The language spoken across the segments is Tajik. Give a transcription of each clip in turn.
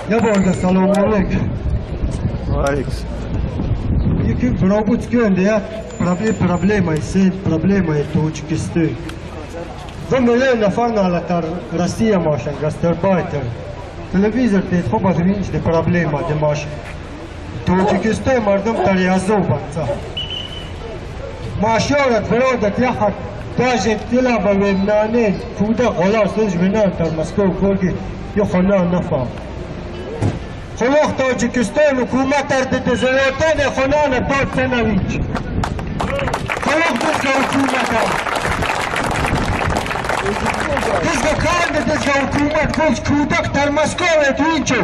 Я салом алейкум. Яки бробут кенде проблема и проблема Тоҷикистон. 2 миллион нафар дар Россия мошан гастарбайтер. Телевизор дид хуб аз винч де проблема де маш. Тоҷикистон мардум тариазобанд. Машорат برادت یحد تاجت تلعب لبنانين فودا خلاص ليش بنان تر مسكو كورجي يخنا نفع خلاص تاجيكستان حكومة ترد تزواتين خنانا بعد سنويج خلاص تزغى حكومة تزغى كان تزغى حكومة كوش كودك تر مسكو توينشو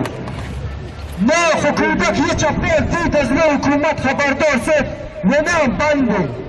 نا حكومتك يتشفيل فودا زغى حكومة خبردار سيف ونام بندو.